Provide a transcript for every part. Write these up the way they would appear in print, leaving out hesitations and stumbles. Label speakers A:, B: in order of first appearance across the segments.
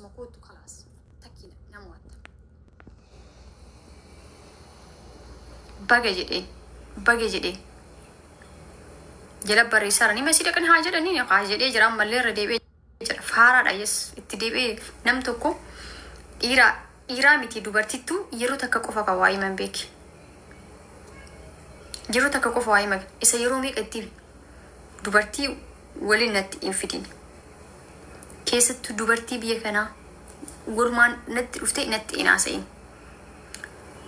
A: Akkasuma koottu kalaas takki nama watta. Baga jedheen baga jedheen jala barreessaara ni masii dhaqanii haa jedhanii haa jedhee jira ammallee irra deebi'ee jedha faaraadha yes itti deebi'ee nam tokko dhiiraa dhiiraa miti dubartittuu yeroo takka qofa kan waa himan beeki. Yeroo takka qofa waa himan isa yeroo meeqa itti dubartii waliin natti hin fidin. Keessattuu dubartii biyya kanaa walumaan natti dhuftee natti hin haasa'in.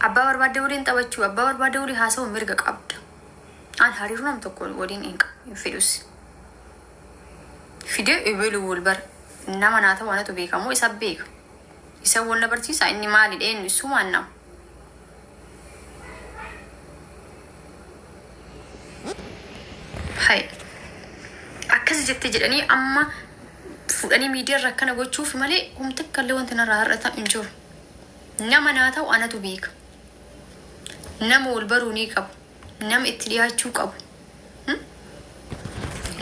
A: Abbaa barbaadde waliin taphachuu, abbaa barbaadde waliin haasa'uu mirga qabda. An hariiroo nam tokko waliin hin qabu, hin fedhus. Fidee ebelu wal bara. Nama naa ta'u anatu beeka moo isa beeka. Isa wal na barsiisa inni maalidha eenyu sumaan nama. Hay. Akkas jette jedhanii amma fuudhanii miidiyaa irra akkana gochuuf malee humna takka illee wanti narraa hir'atan hin jiru. Nama naa ta'u anatu beeka. Nama wal baruu ni qabu. Nama itti dhiyaachuu qabu.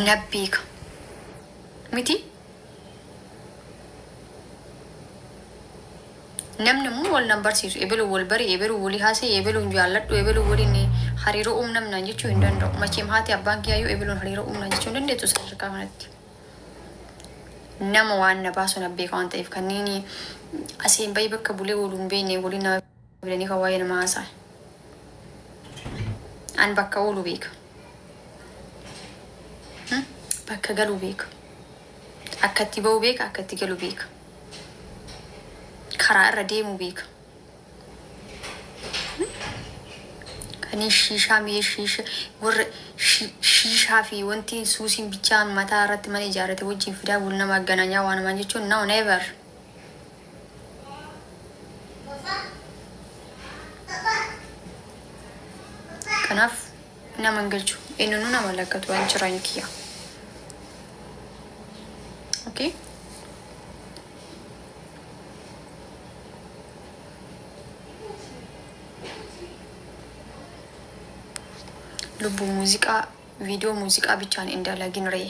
A: Na beeka. Miti? Namni immoo wal nan barsiisu. Ebelu wal bari, ebelu walii haasa'e, ebeluun jaalladhu, ebelu waliin hariiroo uumnamnaan jechuu hin danda'u. Macheem haati abbaan kiyyaayyuu ebeluun hariiroo uumnaan jechuu hin dandeettu sadarkaa kanatti. Nama waan na baasu na beeka waan ta'eef kanneen asiin bahee bakka bulee oolu hin beekne waliin nama fidanii kan waa'ee nama haasa'an. An bakka oolu beeka. Bakka galu beeka. Akka itti ba'u beeka, akka itti galu beeka. Karaa irra deemu beeka. Kan shiishaa mi'ee shiisha warra shiishaa fi wanti suusiin bichaa mataa irratti mana ijaarrate wajjin fidaa wal nama aggananyaa waan namaan jechuun no never. Kanaaf nama hin galchu. Eenyuun nama lakkatu waan jiraan kiyya. Okay. Lubbuu muuziqaa viidiyoo muuziqaa bichaan hin dalagin ree.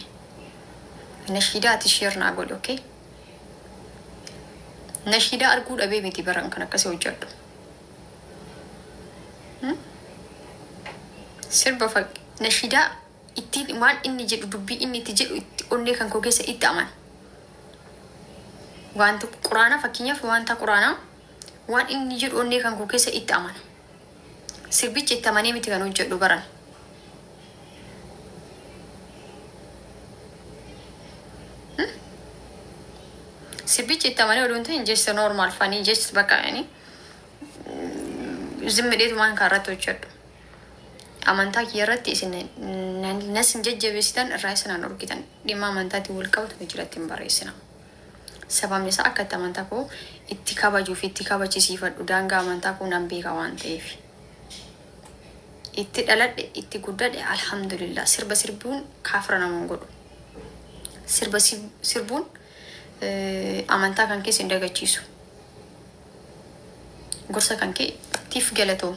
A: Nashiidaa ati share naa godhi okay. Nashiidaa arguu dhabee miti baran kan akkasii hojjedhu. Sirba nashiidaa ittiin waan inni jedhu dubbii inni itti jedhu itti onnee kan koo keessa itti amana. Wanta quraanaa fakkeenyaaf wanta quraanaa waan inni jedhu onnee kan koo keessa itti amana. Sirbichi itti amanee miti kan hojjedhu baran. Sirbichi itti amanee oduu hin ta'in just normal funny just bakka yani zimmidheetumaan kan irratti hojjedhu. Amantaa kiyya irratti isin nas hin jajjabeessitan irraa isin an dhorkitan dhimma amantaatiin wal qabatu nu jalatti hin barreessina. Sababni isaa akka itti amantaa koo itti kabajuu fi itti kabachisiifadhu daangaa amantaa koo nan beeka waan ta'eef. Itti dhaladhe itti guddadhe alhamdulillah sirba sirbuun kaafira nama hin godhu. Sirba sirbuun amantaa kan keessa hin dagachiisu. Gorsa kan kee tiif galatoo.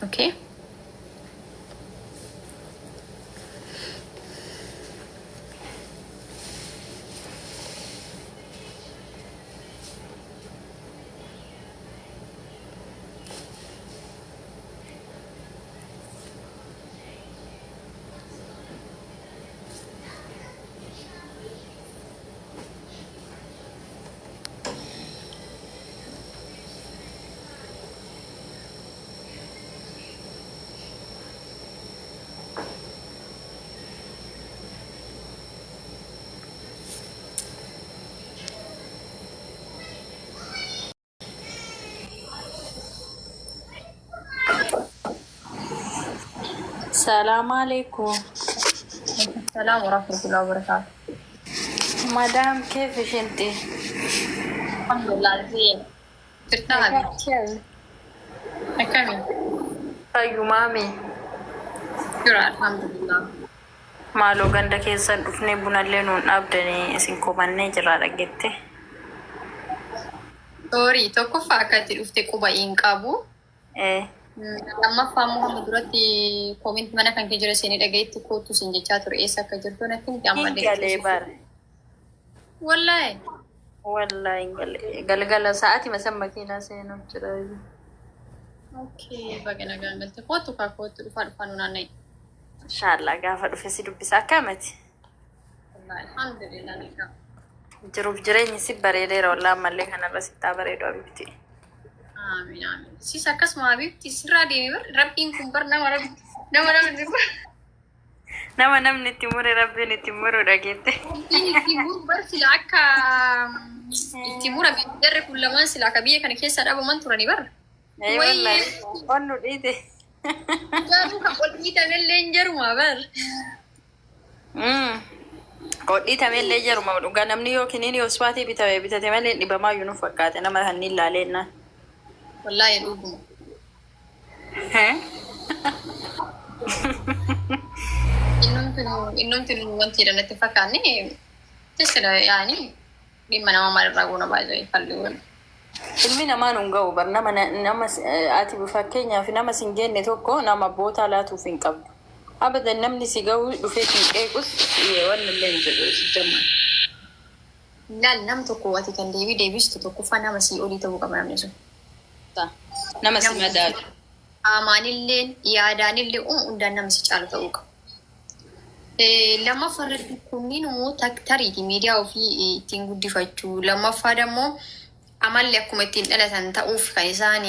A: Okay.
B: Salaam alaikum.
A: Salaam warahmatullahi wabarakatuh.
B: Madam كيف انت؟
A: Alhamdulillah زين. Jirtaa habibi? Akkami?
B: Fayyumaami.
A: Jira alhamdulillah.
B: Maaloo ganda keessan dhufnee bunallee nuun dhaabdanii isin komannee jirra dhaggeette.
A: Sorry, tokkoffaa akka itti dhufte quba hin qabu. Lammaffaa immoo hamma duratti comment mana kan kee jira seenee dhagayetti kootu siin jechaa ture eessa akka jirtu natti himte
B: Hin
A: ammallee
B: galee bara.
A: Wallaahi.
B: Wallaahi hin galle. Galgala sa'aatii masan makiinaa seenuuf jira.
A: Okay, baga nagaan galte. Kootu kaa kootu, dhufaa dhufaa nu naanna'i.
B: Inshaallah gaafa dhufe si dubbisa akkamati.
A: Wallaahi alhamdulillah nagaa.
B: Jiruuf jireenyi si bareedeera wallaahi, ammallee kanarra sittaa bareedu abibti.
A: Amiin amiin. Sis akkasuma abibti, sirraa deemi bar rabbiin kun bar nama rabbi nama namni bar.
B: Nama namni itti mure rabbiin itti muru dhageette.
A: Rabbiin itti muru bar, sila akka itti murame jarri kun lamaan sila akka biyya kana keessaa dhabaman turani bar.
B: Ee wallaahi onnu dhiite.
A: Garuu kan ol dhiitamellee hin jaruma bar.
B: Qodhiitamellee jaruma dhugaa, namni yookiin yoosfaatii bitame bitate malee dhibamaa iyyuu nu fakkaate nama kanneen laaleennaan.
A: Wallaahi dhuguma. Innumti nu wanti jedhan natti fakkaanne jechuudha, yaani dhimma nama maalirraa goona baay'ee falli.
B: Ilmi namaa nun ga'u bar, nama nama ati fakkeenyaaf nama sin jenne tokko nama boota laatuuf hin qabdu. Abadan namni si ga'u dhufee sin qeequs wanni illee hin jedhu si jamma.
A: Laal, nam tokko ati kan deebii deebistu tokkoffaa nama sii olii ta'uu qaba namni sun.
B: Nama si madaalu.
A: Qaamaanillee yaadaanillee hundaan nama si caalu ta'uu qaba. Lammaffaa irratti kunniin immoo tariitii miidiyaa ofii ittiin guddifachuu, lammaffaa immoo amalli akkuma ittiin dhalatan ta'uuf kan isaan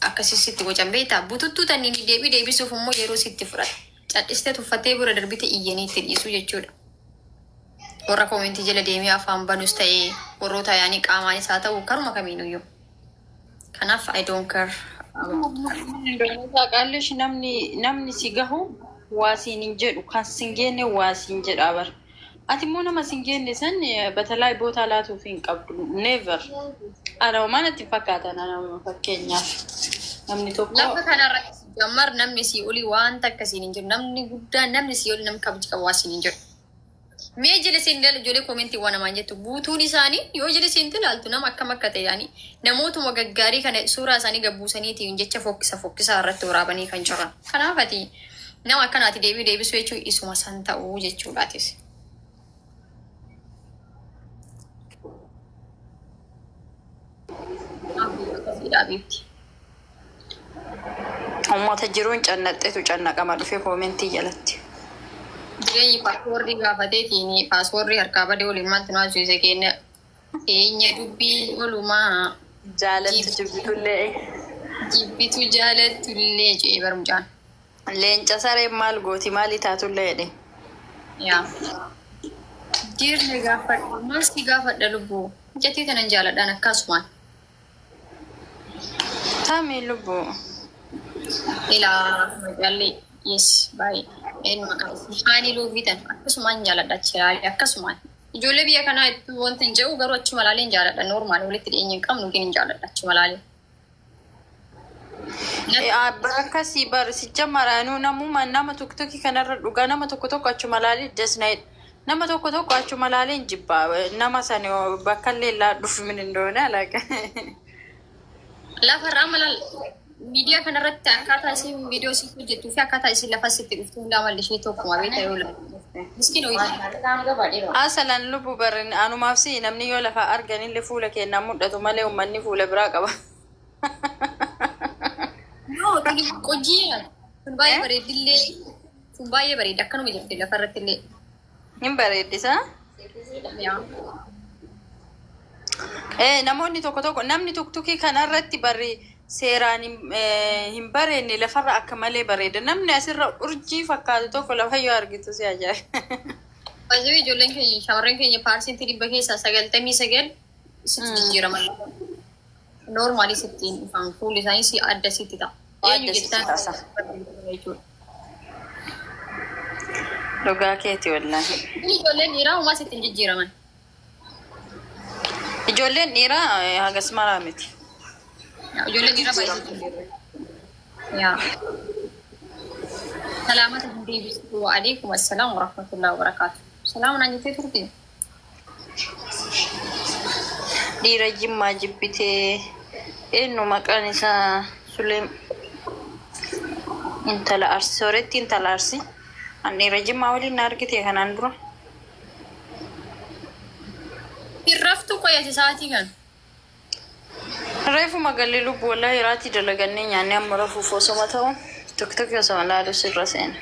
A: akkasitti gocan beektaa, bututtuu tanniin deebii deebisuuf immoo yeroo sitti fudhata. Cadhistee tuffattee bira darbite iyyanii itti dhiisuu jechuudha. Warra koomentii jala deemee afaan banus ta'ee warroota yaanii qaamaanis haa ta'u karuma kamiinuyyuu. Kanaaf I don't care.
B: Qaallish, namni si gahu waa siin hin jedhu, kan sin geenne waa siin jedha bar. Ati immoo nama sin geenne san batalaa bootaa laatuuf hin qabdu. Never. Ana homaa natti fakkaata nama fakkeenyaaf. Namni tokko.
A: Lafa kanarratti gammar namni sii olii wanta akkasiin hin jiru. Namni guddaan namni sii olii namni kabajii qabu waa siin hin jiru. Mee jala seen ilaali, ijoollee koomentii waan namaan jettu guutuun isaanii yoo jala seente ilaaltu nama akkam akka ta'e, yaani namootuma gaggaarii kana suuraa isaanii gabbuusaniitiin jecha fokkisa fokkisaa irratti waraabanii kan jiran. Kanaaf ati nama akkanaati deebii deebisuu jechuun isuma san ta'uu jechuudhaatis. Akkasiidha beekti.
B: Uummata jiruun cannaqxeetu cannaqama dhufee koomentii jalatti.
A: Jireenyi paaspoortii gaafateetiin paaspoortii harkaa badee waliin maaltu nu hajjuise kenna. Keenya dubbii olumaa.
B: Jaalattu jibbitullee.
A: Jibbitu jaalattullee jedhee barmucaan.
B: Leenca sareen maal gooti maalii taatullee jedhe.
A: Yaa. Diirne gaafadhu. Maal si gaafadha lubbuu? Mucattii tanan jaaladhaan akkasumaan.
B: Taamii lubbuu.
A: Ilaa jaallee, yes, baay'ee. Eenyu maqaa isii? Haani loofii tan akkasumaan jaaladha achi ilaalee akkasumaan. Ijoollee biyya kanaa itti wanta hin jedhu garuu achuma ilaalee hin jaaladha. Normal walitti dhiyeenya hin qabnu hin jaaladha achuma ilaalee.
B: Akkasii bar sicha maraanuu namuma nama tokko kanarra dhugaa nama tokko tokko achuma laalee jasna, nama tokko tokko achuma laalee hin jibbaa, nama sani bakka illee laadhuuf min hin alaqa.
A: Lafarraa mala miidiyaa kanarratti akkaataa isiin viidiyoo siif hojjettuu fi akkaataa isiin lafa sitti dhuftu hundaa malli ishee tokkuma beektaa yoo ilaalu. Miskiin hojii.
B: Asalan lubbu barin anumaaf si namni yoo lafa arganillee fuula keenyaa mul'atu malee uummanni fuula biraa qaba.
A: No, tuni qojii kun baay'ee bareeddillee, kun baay'ee bareedda akkanuma jirti lafarratti illee.
B: Hin bareeddisa.
A: Yaa.
B: Namoonni tokko tokko namni tuktukii kanarratti barri seeraan hin bareedne lafarra akka malee bareeda. Namni asirra urjii fakkaatu tokko lafa yoo argitu si ajaa'iba.
A: Baay'ee ijoolleen keenya shamarreen keenya 99% keessaa sitti jijjiiraman. Normaalii sitti hin dhufan, fuulli isaanii si adda sitti ta'a.
B: Adda sitti ta'a.
A: Jechuudha.
B: Dhugaa keeti wallaahi.
A: Ijoolleen dhiiraa homaa sitti hin jijjiiraman.
B: Ijoolleen dhiiraa hagas maraa miti.
A: Ijoolleen dhiiraa baay'ee sitti jijjiiraman. Yaa. Salaamata hin deebistu. Wa alaikum assalaam wa rahmatullahi wa barakaatu. Salaama naan jettee turte.
B: Dhiira jimmaa jibbitee, eenyu maqaan isaa, Suleem, intala Arsii, sooretti intala Arsii. An dhiira jimmaa waliin na argite kanaan dura.
A: Qoyate sa'aatii kan.
B: Reefuma gallee lubbuu wallaahi iraatii dalagannee nyaannee amma rafuuf osoma ta'u TikTokii osoma laalu sirra seena.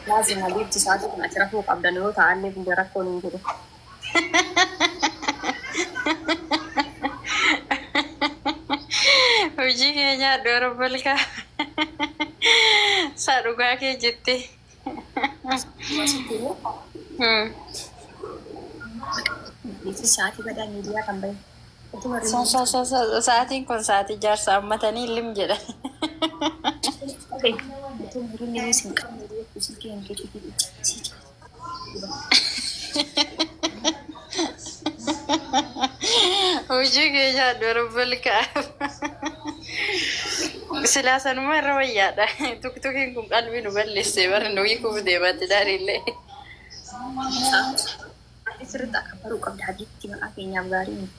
A: Laazima beekti sa'aatii kun ati rafuu qabdan yoo ta'allee biyya rakkoon hin jiru.
B: Hojii keenya dhoora balkaa. Saa dhugaa kee jettee.
A: Beekti sa'aatii badaa miidiyaa kan bahe. Utuma
B: Sa sa sa sa sa'aatiin kun sa'aatii jaarsa ammatanii lim jedha.
A: Utuma hir'inni hin qabne silkii hin keessatti.
B: Hojii keenya dhoora balkaa. Silaa sanuma irra wayyaadha. TikTokiin kun qalbii nu balleessee bara nu hiikuuf deemaatti daariillee.
A: Ati sirriitti akka baruu qabda habiitti maqaa keenyaaf gaarii miti.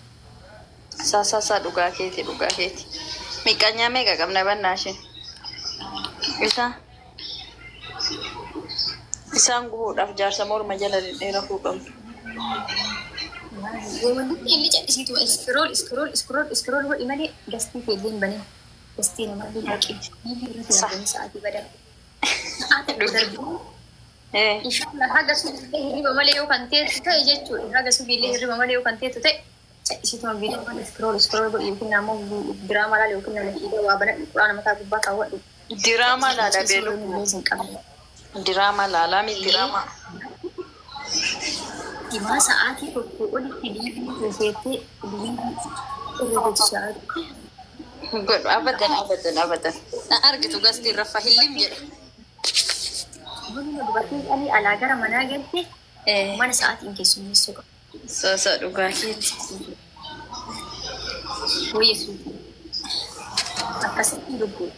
B: Sa sa sa dhugaa keeti, dhugaa keeti. Miqqanyaa meeqa qabna bannaa isheen? Isa isaan gubuudhaaf jaarsa morma jala dhedheerafuu qabdu.
A: Wanti inni cal'isiitu scroll scroll scroll scroll godhi malee gastii keellee hin banin. Gastii namallee dhaqee.
B: Sa.
A: Sa'aatii badaa. Sa'aa tokko darbuu. Inshallah haga subillee hirriba malee yoo kan teessu ta'e jechuudha. Haga subillee hirriba malee yoo kan teessu ta'e cal'isiituma viidiyoo scroll scroll godhi yookiin ammoo diraamaa laala yookiin nama hidha waa banadhu quraana mataa gubbaa kaawwadhu.
B: Diraamaa laala beelu.
A: Hin qabne.
B: Diraamaa laalaa mi diraamaa.
A: Himaa sa'aatii tokko olitti liivii keessatti liivii irra gochaa.
B: Godhu abadan abadan abadan. Na argitu gastii irra hillim jedha.
A: Bunuma dubartiin qalii alaa gara manaa galte mana sa'aatiin keessummeessuu qaba.
B: Sa sa dhugaa keeti.
A: Wayyeessuu akkasitti lubbuu.